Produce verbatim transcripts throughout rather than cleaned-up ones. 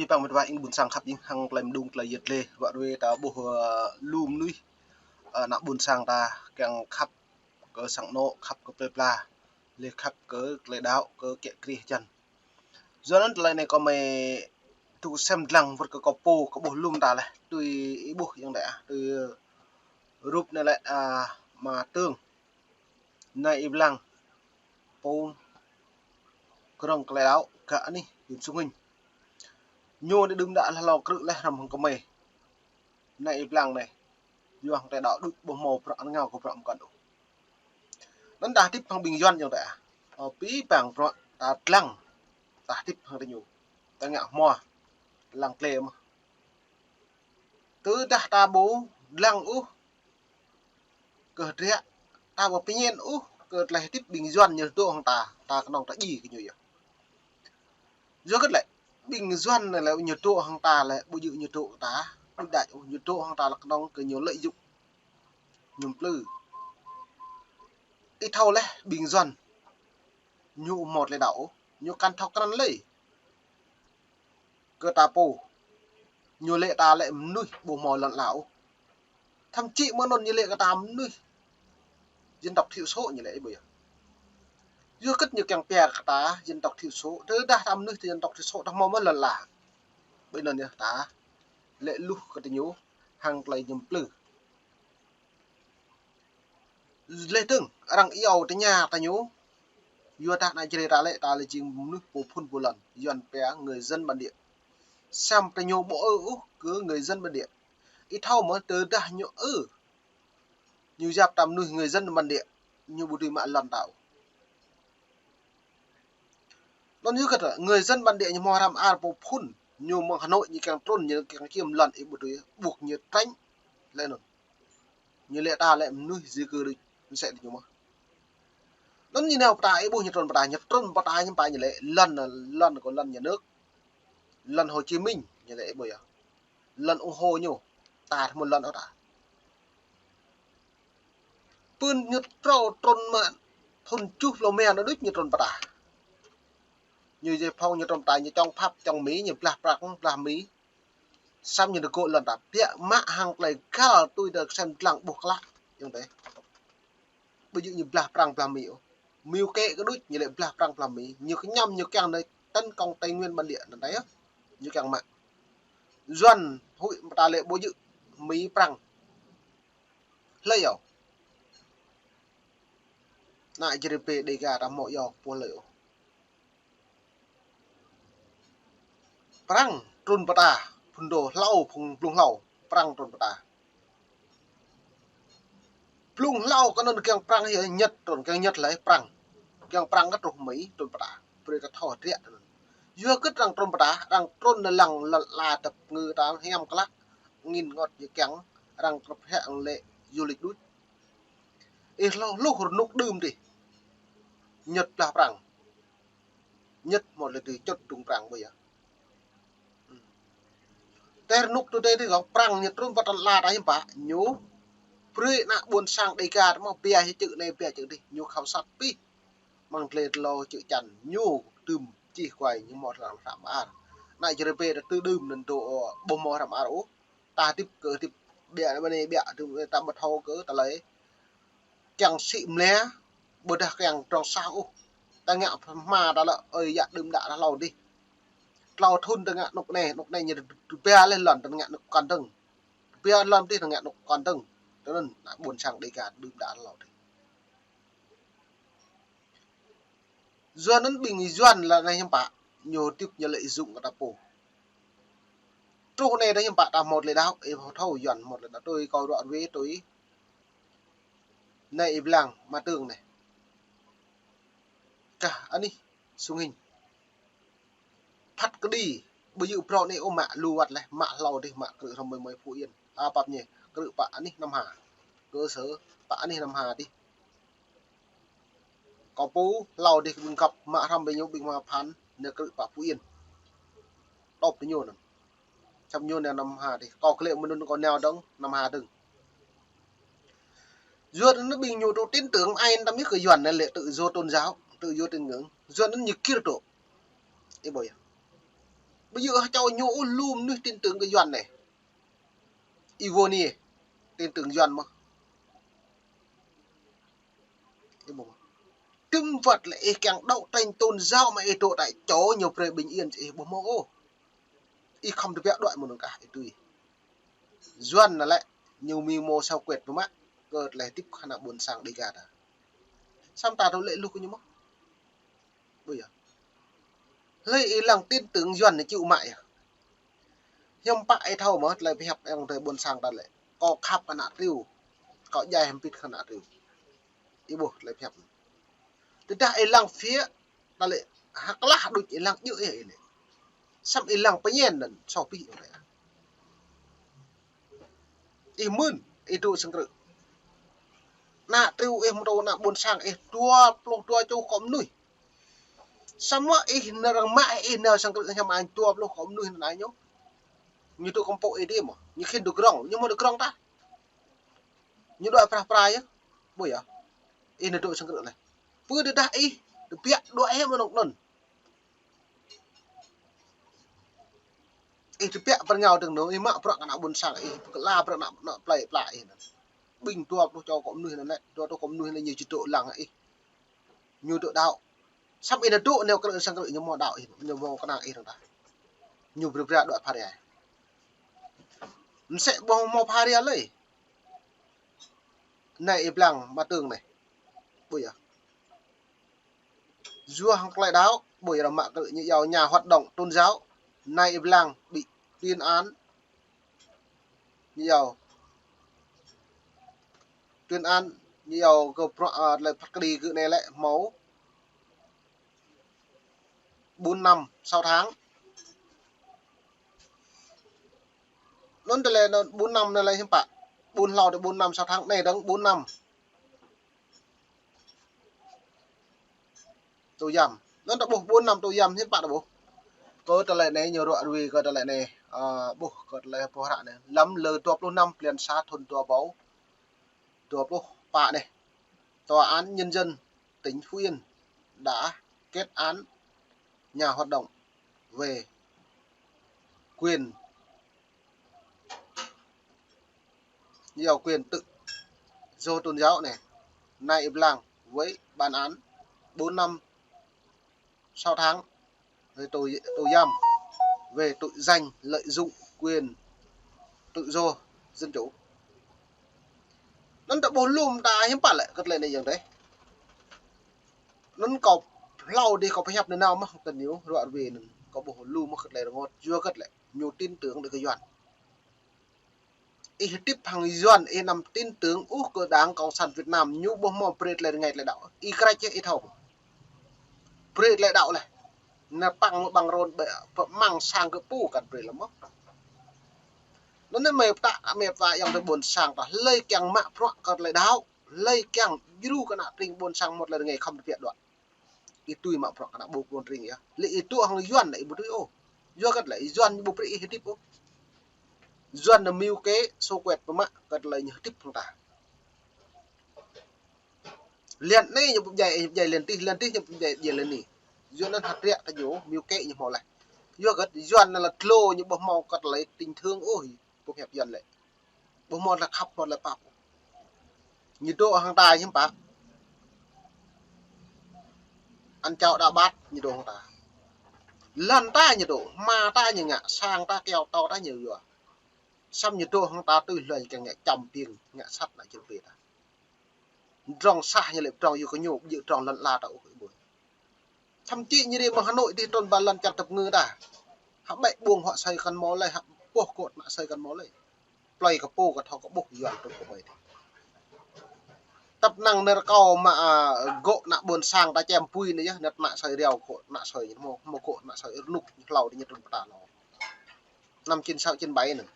Păng mĕt wa ing ƀuôn sang khăp ing hăng tơlơi mơđung tơlơi yet lĕ, wă rui ta ƀuh, ơ, lu mơnuih, ơ, ană ƀuôn sang ta kiăng khăp kơ sang anŏ, khăp kơ plơi pla, lĕ khăp kơ tơlơi đaŏ, kơ kiă kriê hơjăn. Yua anŭn tơlơi anai kâo mơi tŭ sem lăng wơ̆t kơ kâo pô, kâo ƀuh lŏm ta leh, tui ih ƀuh yơh dêh, tui rup anai lĕ, a, ama Tơng, nai Y Blang, pô krong tơlơi đaŏ, gah anih huyện Sông Hinh. Ñu anai đưm đă leh hlâo krư̆ leh hrŏm hăng kơmơi. Nai Y Blang anai, yua hăng tơlơi đaŏ đôč ƀu hmâo bruă rơngiao kơ bruă mơkăn ôh. Anŭn ta hơdip hăng ƀing Yuan yơh dêh. Ơ, pĭ păng bruă ta lăng, ta hơdip hăng tơ ñu. Ta ngă hmua, lăng tlê mơ̆n. Tơdah ta ƀu lăng ôh kơ hơdră, ta ƀu pơñen ôh kơ tơlơi hơdip ƀing Yuan ñu dŏ hăng ta, ta kơnơ̆ng ta djai kơ ñu yơh. Yua hơget lĕ, ƀing Yuan anai lĕ ñu dŏ hăng ta lĕ, ƀu djơ̆ ñu dŏ kơ ta, ƀu đač ôh, ñu dŏ hăng ta lĕ kơnơ̆ng kơ ñu lợi dụng, ñu plư. Ih thâo leh ƀing Yuan, ñu ƀu hmâo tơlơi đaŏ ôh, ñu kăn thâo krăn lơi kơ ta pô. Ñu lĕ ta lĕ mơnuih ƀu hmâo lŏn ala ôh. Thậm chí mơ̆ng anŭn ñu lĕ kơ ta mơnuih dân tộc thiểu số ñu lĕ ƀu yơh. Yua hơget ñu kiăng pia kơ ta dân tộc thiểu số, tơdah ta mơnuih dân tộc thiểu số ta hmâo mơ̆n lŏn ala. Ƀơi anŭn yơh ta lĕ luh kơ tơ ñu hăng tơlơi ñu plư. Leh dơ̆ng, arăng iâu tơña tơ ñu. Yua dah ană Jrai ta lĕ, ta lĕ jing mơnuih pô phŭn pô lŏn, Yuan pia người dân bản địa. Samơ̆ tơ ñu ƀu ư ôh kơ người dân bản địa. Ih thâo mơ̆ tơdah ñu ư, ñu yap ta mơnuih người dân bản địa, ñu ƀu dưi mă lŏn ta ôh. Anŭn yua hơget, người dân bản địa ñu hmâo hră ar pô phŭn, ñu mơ̆ng Hà Nội ñu kiăng trŭn, ñu kiăng čiêm lŏn ih ƀu dưi, ƀuh ñu tránh. Lĕ anŭn. Ñu lĕ ta lĕ mơnuih di cư đôč, mơsĕ tơ ñu mơ̆n. Anŭn ñu nao pơtă, ih ƀuh ñu trŭn pơtă, ñu trŭn pơtă ñu pă ñu lĕ lŏn, lŏn kơ lŏn nhà nước, lŏn Hồ Chí Minh, ñu lĕ ih ƀuh yơh. Lŏn ủng hộ ñu, ta hmâo lŏn ôh ta. Pơ ñu trŭn, trŭn mă thŭn tơjuh lŏ mơ̆n đôč ñu trŭn pơtă. Ñu giải phóng ñu trŭn pơtă, ñu čŏng Pháp, čŏng Mi, ñu blah Prăng, blah Mi. Samơ̆ ñu dŏ gŏ lŏn ta, biă mă hăng tơlơi găl tui tơ sem lăng ƀuh klă. Yơh dêh. Ƀu djơ̆ ñu blah Prăng blah Mi ôh. Mi kĕ kơ đôč ñu lĕ blah Prăng blah Mi. Ñu kơñăm ñu kiăng anai tấn công Tây Nguyên bản địa anŭn dêh yơh. Ñu kiăng mă. Yuan huĭ mơta lĕ ƀu djơ̆ Mi Prăng. Hlơi yơh. Ană Jrai pơ Dêga ta hmâo yơh pô hlơi ôh. Prăng trŭn pơtă, phŭn dô hlâo, phŭn blung hlâo, Prăng trŭn pơtă. Blung hlâo kơ anŭn kiăng Prăng yơh, Nhật trŭn, kiăng Nhật lĕ Prăng. Kiăng Prăng kơ truh Mi trŭn pơtă. Brơi ta thâo hơdră tơ anŭn. Yua hơget arăng trŭn pơtă, arăng trŭn lăng lŏn ala tơpă ngư ta hiam klă. Angĭn rơngot ñu kiăng, arăng krăp hĕ arăng lĕ du lịch đôč. Ih hluh, hluh rơnŭk đưm dih. Nhật blah Prăng. Nhật hmâo lĕ tui čŭt dŭng Prăng ƀu yơh. Tơ rơnŭk tui tơ dih gơ̆ng Prăng ñu trŭn pơ lŏn ala ta hiư̆m pă, ñu brơi ană ƀôn sang Dêga ta mơ̆ pia hĭ čư̆ anai pia čư̆ dih, ñu khảo sát pih. Mơ̆ng tơlơi tlâo čư̆ čan, ñu tŭm čih kuai, ñu hmâo hră mơar. Ană Jrai pơ ta tơ đưm anŭn dŏ ƀu hmâo hră mơar ôh. Ta hơdip kơ hơdip biă, ƀơi anai biă, ta ƀu thâo kơ tơlơi kiăng sĭ mlĕ, ƀôdah kiăng trong sah ôh. Ta ngă hma ta lĕ, ơi yă đưm đă ta hlâo dih. Tlâo thŭn ta ngă anŭk anai, anŭk anai ñu rơbia leh lŏn ta ngă anŭk pơkŏn dơ̆ng. Rơbia lŏn dih ta ngă anŭk pơkŏn dơ̆ng. Tui anŭn, ană ƀôn sang Dêga đưm đă ta hlâo dih. Yua anŭn ƀing Yuan lĕ anai hiư̆m pă, ñu hơdip ñu lợi dụng kơ ta pô. Truh anai ta hiư̆m pă ta hmâo tơlơi đaŏ, ih thâo Yuan hmâo tơlơi đaŏ, tui kâo ră ruai tui. Anai Y Blang, ama Tơng anai. Gah anih Sông Hinh. Phat kơđi, ƀu djơ̆ bruă anai ôh mă lu wơ̆t leh, mă hlâo dih, mă krư̆ hrŏm mơi mơi Phú Yên. A, pap ñu, krư̆ pă anih Nam Hà. Kơ sơ, pă anih Nam Hà dih. Kâo pô hlâo dih ƀing găp mă hrŏm ƀing ñu ƀing mă phan, ñu krư̆ pă Phú Yên. Tŏp tơ ñu anŭn. Čăm ñu nao Nam Hà dih. Kâo klĕ mơnŭn kâo nao dơ̆ng, Nam Hà dơ̆ng. Yua anŭn ƀing ñu tŭ tin tưởng ai tâm yơh kơ Yuan anai lĕ tự do tôn giáo, tự do tín ngưỡng. Yua anŭn ñu gir tŭ. Ih ƀuh yơh. Pơjơ̆ hơčâo ñu ôh lu mơnuih tin tưởng kơ Yuan anai. Ih wơ̆t anai, tin tưởng Yuan mơ̆. Ih ƀuh mơ̆. Tơm wơ̆t lĕ ih kiăng đấu tranh tôn giáo mă ih dŏ tại chỗ ñu brơi bình yên ih ƀuh mơ̆ ôh. Ih khŏm tơbiă đuaĭ mơ̆ng anŭn kah ih tui. Yuan anai lĕ ñu mơ̆ hmâo sao kwet pơmă kơ tơlơi hơdip kơ ană ƀôn sang Dega ta. Samơ̆ ta tŭ lĕ luh kơ ñu mơ̆. Ƀu yơh. Hlơi ih lăng tin tưởng Yuan anai či ƀu mă yơh. Hiư̆m pă ih thâo mơ̆ tơlơi pơhiăp yang tơlơi ƀôn sang ta lĕ. Kâo khăp kơ ană triu. Kâo djai hơmpit kơ ană triu. Ih ƀuh tơlơi pơhiăp. Tơdah ih lăng phiă, ta lĕ hơklah đôč ih lăng djơ̆ ih lĕ. Samơ̆ ih lăng pơñen anŭn soh pih ih lĕ. Ih mơ̆n, ih dŏ sang krư̆. Ană triu ih mơ̆ tơ ană ƀôn sang ih dua pluh dua čô kơ mơnuih. Samơ̆ ih nao arăng mă ih nao sang krư̆ hiam añ dua pluh kơ mơnuih anai ñu. Ñu dŏ kơmpŏk ih dih mơ̆, ñu khĭn dŏ grong, ñu mơ̆ dŏ grong ta. Ñu đuaĭ prah prai yơh. Ƀu yơh. Ih nao dŏ sang krư̆ lĕ. Pơ tơdah ih, tơbiă đuaĭ ih mơ̆ng anŭn. Ih tơbiă pơrơngao dơ̆ng anŭn, ih mă bruă kơ ană ƀôn sang, ih pơkla bruă ană, ană plei pla ih anŭn. Ƀing dua pluh čô kơ mơnuih anŭn lĕ, dua pluh kơ mơnuih anŭn ñu či dŏ lăng ih. Ñu dŏ đaŏ. Samơ̆ ih nao dŏ nao krư̆ sang krư̆ ñu hmâo đaŏ ih, ñu hmâo kơnang ih dơ̆ng tah. Ñu brơi brơi đuaĭ pha ria. Mơsĕ ƀu hmâo pha ria lơi. Anai ih blang mă tơ̆ng anai. Ƀu yơh. Yua hăng tơlơi đaŏ, ƀu yơh mă kơ ñu iâu nhà hoạt động tôn giáo. Anai ih blang ƀĭ tuyên án. Ñu iâu tuyên án, ñu iâu kơ bruă, a, tơlơi phat kơđi gơ̆ anai lĕ hmâo bốn năm sáu tháng. Anŭn tơlơi anŭn bốn năm anai lĕ hiư̆m pă. Bốn hlâo tơ bốn năm sáu tháng anai dơ̆ng bốn năm. Tù giam. Anŭn ta ƀuh bốn năm tù giam hiư̆m pă ta ƀuh. Kơ tơlơi anai ñu ruă rui kơ tơlơi anai, a, ƀuh kơ tơlơi pơhră anai. Lăm lơ dua pluh năm blan sa thun dua rơbâo dua pluh pă anai. Tòa án Nhân dân tỉnh Phú Yên đã kết án nhà hoạt động về quyền, ñu iâu quyền tự do tôn giáo anai, anai ih blang với bản án bốn năm sáu tháng về tù, tù giam về tội danh lợi dụng quyền tự do dân chủ. Anŭn ta ƀuh lŏm ta hiư̆m pă lĕ kơ tơlơi anai yơ̆ng dêh. Anŭn kâo hlâo dih kâo pơhiăp nanao mơ̆ kơ ñu ruă rui anŭn. Kâo ƀuh lŏm mơ̆ kơ tơlơi rơngot. Yua kơ tơlơi ñu tin tưởng đơi kơ Yuan. Ih hơdip hăng Yuan ih anăm tin tưởng ôh kơ Đảng Cộng sản Việt Nam ñu ƀu hmâo brơi tơlơi rơngai tơlơi đaŏ. Ih krăč yơh ih thâo. Brơi tơlơi đaŏ lĕ. Nao păng mơ̆ ƀăng rôn ƀĕ, pơmăng sang kơ pô kăn brơi lăm mơ̆. Anŭn anai mơi pơtă, mơi pơtă yang tơ ƀôn sang ta hlơi kiăng mă bruă kơ tơlơi đaŏ, hlơi kiăng djru kơ ană tring ƀôn sang hmâo tơlơi rơngai khŏm tơbiă đuaĭ. Ih tui mă bruă kơ ană ƀôn tring yơh. Lĕ ih dŏ hăng Yuan lĕ ih ƀu tui ôh. Yua kơ tơlơi Yuan ñu ƀu brơi ih hơdip ôh. Yuan ñu mưu kế, sô kuet pơmă kơ tơlơi ñu hơdip hăng ta. Liăn anai ñu pơdjai, ñu pơdjai liăn tih, liăn tih ñu pơdjai, djai liăn anai. Yuan anŭn hơdră ta ñu, mưu kế ñu hmâo laih. Yua kơ Yuan anŭn lĕ tlô ñu ƀu hmâo kơ tơlơi tình thương ôh, ƀu hiăp Yuan lĕ. Ƀu hmâo tơlơi khăp, hmâo tơlơi pap. Ñu dŏ hăng ta hiư̆m pă. Ăn cháo đá bát ñu dŏ hăng ta. Lăn ta ñu dŏ, hma ta ñu ngă, sang ta, kơyâo tâo ta ñu yua. Samơ̆ ñu dŏ hăng ta tui hluai ñu kiăng ngă čăm ƀing, ngă sat ană čơrơbê ta. Pơdrŏng sah ñu lĕ pơdrŏng yua kơ ñu, ƀu djơ̆ pơdrŏng lŏn ala ta ôh ih ƀuh. Thậm chí ñu ri mơ̆ng Hà Nội dih trŭn ba lăn čar tơpơngư ta. Hă ƀĕ ƀuông huă asơi kăn hmâo lơi, hă pŏh kŏ ană asơi kăn hmâo lơi. Plơi kơ pô kơ thâo kơ ƀuh Yuan trŭn kơ ƀơi dih. Tăp năng nơ̆r kâo mă, a, gŏ ană ƀôn sang ta čem pui anai yơh, năt ană asơi riâo gŏ ană asơi ñu hmâo, hmâo gŏ ană asơi rơnŭk ñu hlâo dih ñu trŭn pơtă hlâo. Năm chín sáu chín bảy anŭn.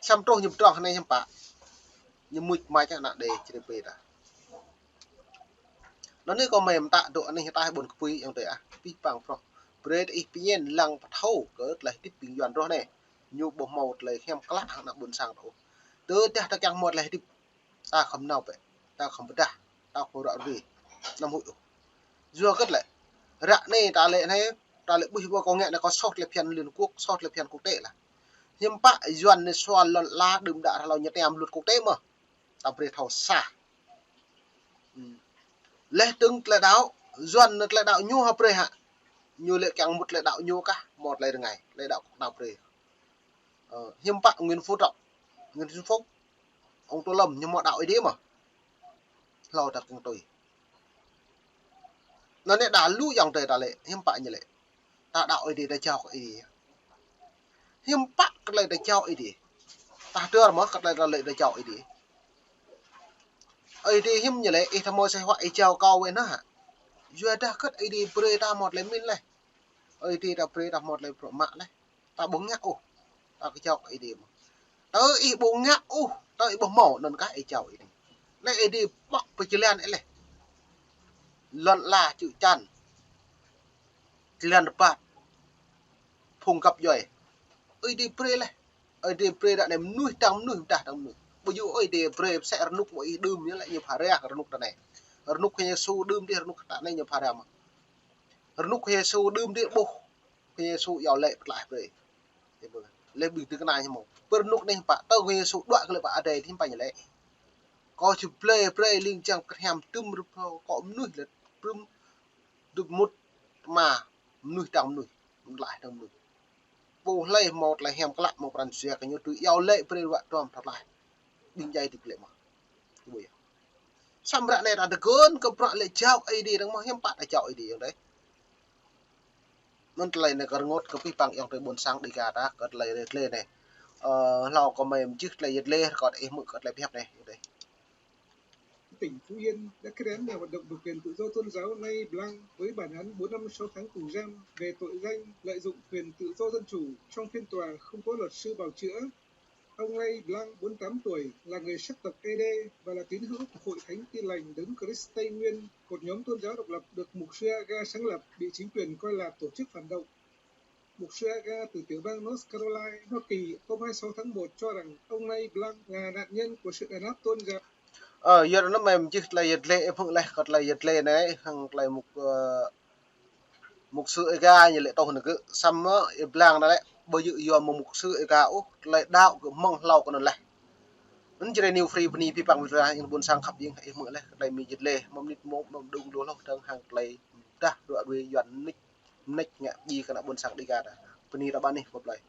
Samơ̆ truh ñu pơdrŏng hơnai hiư̆m pă. Ñu mŭt mač ană đe čơrơbê ta. Anŭn anai kâo mơi pơtă dŏ anai hơtai ƀôn kơpui yang tơi ah. Pih pang prŏh. Brơi ih pơñen lăng pơthâo kơ tơlơi hơdip ƀing Yuan rŏh anai. Ñu ƀu hmâo tơlơi hiam klă hăng ană ƀôn sang ta ôh. Tơdah ta kiăng hmâo tơlơi hơdip. Ta khŏm nao bĕ. Ta khŏm pơdah. Ta khŏm ruă rui. Anăm huĭ ôh. Yua kơ tơlơi. Ră anai ta lĕ anai. Ta lĕ ƀuh ƀơi kâo ngă anai kâo soh tơlơi phiăn Liên Hợp Quốc, soh tơlơi phiăn quốc tế lah. Hiư̆m pă Yuan anai sua lŏn ala đưm đă hlâo ñu tơm luật quốc tế mơ̆. Ta brơi thâo sa. Hmm. Leh tơ̆ng tơlơi đaŏ, Yuan anai tơlơi đaŏ ñu hă brơi hă. Ñu lĕ kiăng mŭt tơlơi đaŏ ñu kah, mâo tơlơi rơngai, tơlơi đaŏ kơ ta brơi. Ơ, hiư̆m pă Nguyễn Phú Trọng, Nguyễn Xuân Phúc, ông Tô Lâm ñu mâo đaŏ Ơi Adai mơ̆. Hlâo ta kiăng tui. Anŭn anai đa lu ayŏng adơi ta lĕ, hiư̆m pă ñu lĕ. Ta đaŏ Ơi Adai, ta jao kơ Ơi Adai. Hiư̆m pă kơ tơlơi ta jao Ơi Adai. Ta hơdơr mơ̆ kơ tơlơi ta lĕ ta jao Ơi Adai. Ơi Adai hiư̆m ñu lĕ, ih ta mơ̆ sĕh huă ih jao kâo wơ̆t anŭn hă. Yua dah kơ Ơi Adai brơi ta mâo tơlơi mĭn leh. Ơi Adai ta brơi ta mâo tơlơi bruă mă leh. Ta ƀu ngă ôh. Ta kơjăp Ơi Adai mơ̆n. Tơ ih ƀu ngă ôh, tơ ih ƀu mâo anŭn kah ih jao Ơi Adai. Leh Ơi Adai pŏk pơjơlan ih leh. Lŏn ala čư̆ čan. Jơlan rơbat. Phung găp djuai. Ơi Adai brơi leh. Ơi Adai brơi ră anai mơnuih tang mơnuih, mơdah tang mơnuih. Ƀu djơ̆ Ơi Adai brơi pơsĕ rơnŭk mơ̆ ih đưm ñu lĕ ñu phara rơnŭk ta anai. Rơnŭk Khua Yêsu đưm dih rơnŭk ta anai ñu phara mơ̆. Rơnŭk Khua Yêsu đưm dih ƀuh. Khua Yêsu iâu laĭ pơtlaih brơi. Leh ƀing tơ kơna ñu mâo. Pơ rơnŭk anai pă tơ Khua Yêsu đuaĭ kơ lĕ pă adai hiư̆m pă ñu lĕ. Kâo či blơi brơi ling jang kơnam tŭm rơbâo kơ mơnuih lĕ prŭm dŭp mŭt tơma mơnuih tang mơnuih, mơnuih tang mơnuih. Ƀu hlơi mâo tơlơi hiam klă mâo pran jua kơ ñu tui iâu laĭ brơi ruă duăm tơlơi. Ƀing djai tui lĕ mơ̆. Ƀu yơh. Samơ̆ ră anai ta tơgŭn kơ bruă lĕ jao Ơi Adai dơ̆ng mơ̆ hiư̆m pă ta jao Ơi Adai dơ̆ng dêh. Anŭn tơlơi anai kơ rơngot kơ pih păng ayŏng adơi ƀôn sang Dega ta kơ tơlơi rơklê anai. Ơ, hlâo kơ mơi mơjưh tơlơi yơh lĕ rơkot ih hmư̆ kơ tơlơi pơhiăp anai. Tỉnh Phú Yên đã kết án nhà hoạt động vì quyền tự do tôn giáo Nay Blang với bản án bốn năm sáu tháng tù giam về tội danh lợi dụng quyền tự do dân chủ trong phiên tòa không có luật sư bào chữa. Ông Nay Blang, bốn mươi tám tuổi, là người sắc tộc Ê Đê và là tín hữu của Hội Thánh Tin Lành Đấng Christ Tây Nguyên, một nhóm tôn giáo độc lập được mục sư Aga sáng lập, bị chính quyền coi là tổ chức phản động. Mục sư Aga từ tiểu bang North Carolina, Hoa Kỳ, hôm hai mươi sáu tháng một cho rằng ông Nay Blang là nạn nhân của sự đàn áp tôn giáo. Ơ, yua anŭn mơi mơjưh tơlơi yơh lĕ, ih hmư̆ leh kơ tơlơi yơh lĕ anai, hăng tơlơi mŭk, ơ, mục sư Aga ñu lĕ tŏh anŭn kơ, samơ̆ ih Blang anŭn lĕ, ƀu djơ̆ yua mơ̆ng mục sư Aga ôh, tơlơi đaŏ kơ mơ̆ng hlâo kơ anŭn leh. Anŭn jrê New Free bơni pih păng wơ̆t ih ƀôn sang khăp jing, ih hmư̆ leh kơ tơlơi mơi yơh lĕ, mơ̆ng mơnit mông, mơ̆ng đŭng lu hloh dơ̆ng hăng tơlơi dah đuaĭ đuaĭ Yuan mơneč, mơneč ngă djai kơ ană ƀôn sang Dega ta. Bơni ta ƀă anih pơplai.